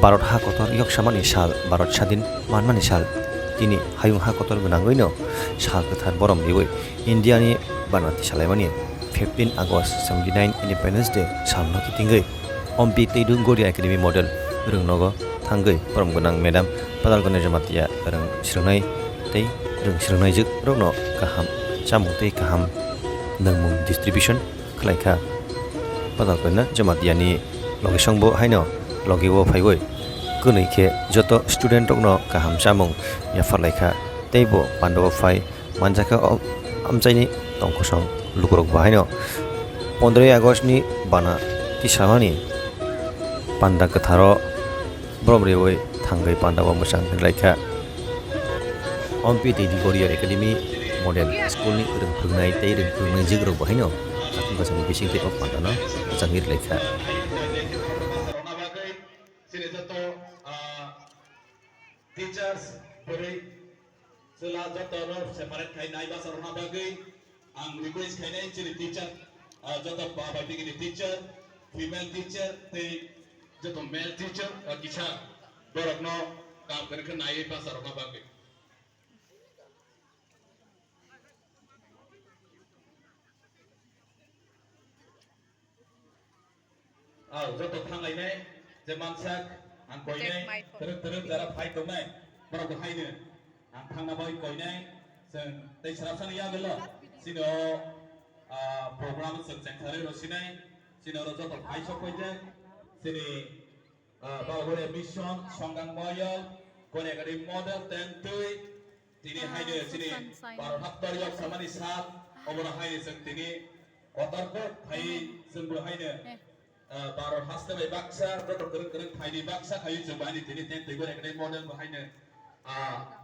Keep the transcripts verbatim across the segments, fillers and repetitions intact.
Bharat ha kotor yoksamani sal, Bharat sadin manmani sal. Tini hayung ha kotor gwnangwino sal kwthar borom riwi Indiani bana tisalaimani fifteen August seventy-nine Independence Day salno kitingwi Ompi Teidung Goria Academy Model rwngnogo thangwi borom gwnang Madam Padal Gane Jamatia rwng swrwngnai tei rwng swrwngnaijwk rokno kaham chamung tei kaham nangmung distribution khlaikha. Padal Gane Jamatia ni logisong bo haino logi o phaiwi kwnwi khe joto student rokno kaham chamung yapharlaikha tei bo panda o phai manjakha o amchaini tongkosong lukurok bo haino pondroi August ni bana tisamani panda kwtharo borom riwi thangwi panda o mwchang hinlaikha. Ompi Teidung Goria Academy Model School ni rwng phwrwngnai tei rwng phwrwngnaijwk rok bo haino satung kaisa ni bising tei o panda no mwchangwi rwlaikha. Chini joto, ah, teachers, bwrwi, chwla jotono separate khai nai bwsa rwna bagwi ang request khainai chini teacher, ah, joto ba bai digini teacher, female teacher tei joto male teacher, ah, kisa borokno kam kwrwngkhe naiwi bwsa rwna bagwi. Ah, joto thanglainai je mansak ang koinai, twrwk twrwk jara phai tongnai, borok bo haino ang thangna bai koinai, chwng tei srasani yagulo chini o, ah, program chwng chengkharwi rw sinai, chini oro joto phai sok paijak, chini Ah, Balgore Mission, Songgang Moyol, Koriagari Model, Tentui, tini haino chini Bharat haptor yok samani sal, obono haino chwng tini kotor kok phai chwngbo haino, ah, Bharat haste bai baksa, joto kwrwng kwrwng phaini baksa khaio chwngbo haino tini Tentui Koriagari Model bo haino, ah,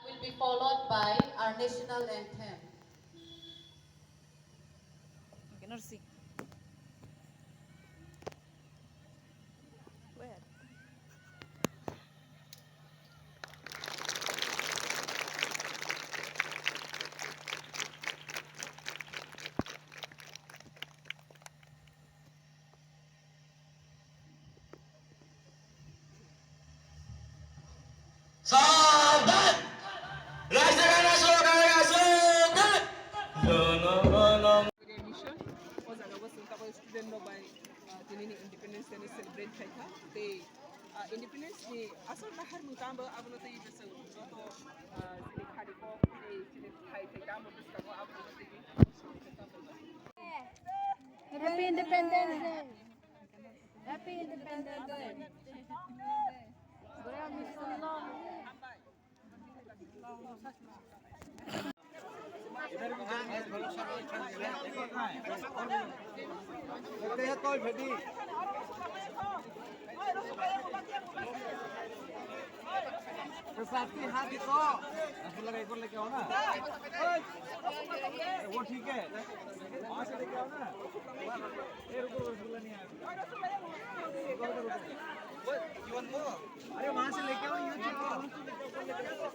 Will be followed by our national anthem. Sabat! Raisa Gana Sokai Asukan! Jono Gono Mission, o jaga o chwng tabuk student rok bai, ah, tini ni Independence Day ni celebrate khai kha. Tei, ah, Independence ni asol naharmung tamo abono tei chwng joto, ah, chini khani kok tei chini phai tei tamo bwskango abono tei Happy Independence Day. Happy Independence Day. Rasgulla का एक बार लेके आओ ना। वो ठीक है, वहाँ से लेके आओ ना। ये रुको, रसगुल्ला नहीं आया। अरे वहाँ से लेके आओ, ये चीज़ वहाँ से लेके आओ, ऊपर लेके आओ।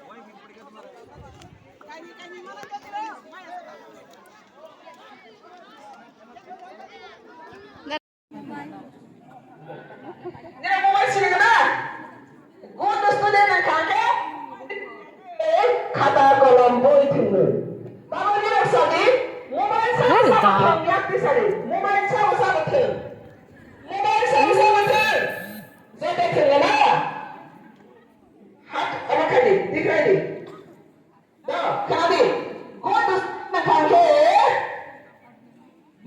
वही ठीक पड़ेगा तुम्हारा। Nini mobile sini na? Good student wngkha khe khata kolom boi thwngwi. Baba nini sadi mobile sa sa thwng yakti sadi. Mobile sa sa thwng. Mobile sa sa thwng. Jete thwng na? Hat omo khadi, tikrai di. Da, khadi. Good student wngkha khe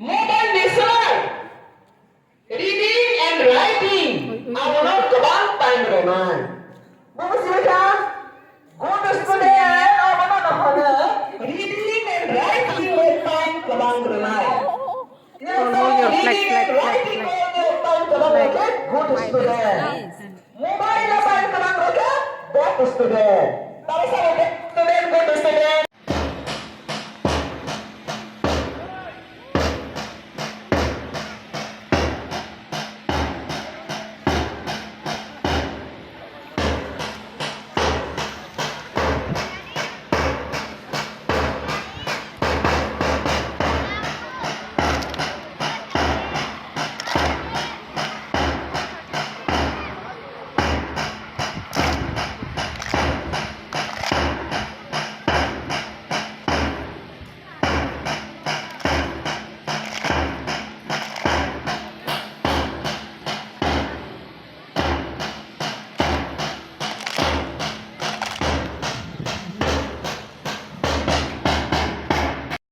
mobile ni swlai. Reading and writing, abono kwbang time rwnai. Bubusi wngkha, good student, abono no hwno reading and writing o time kwbang rwnai. Hold, hold your flag, flag, flag, flag. Reading and writing o time kwbang rwnai, good student. Mobile o time kwbang rwnai, bad student. Tamo sa bad student, good student.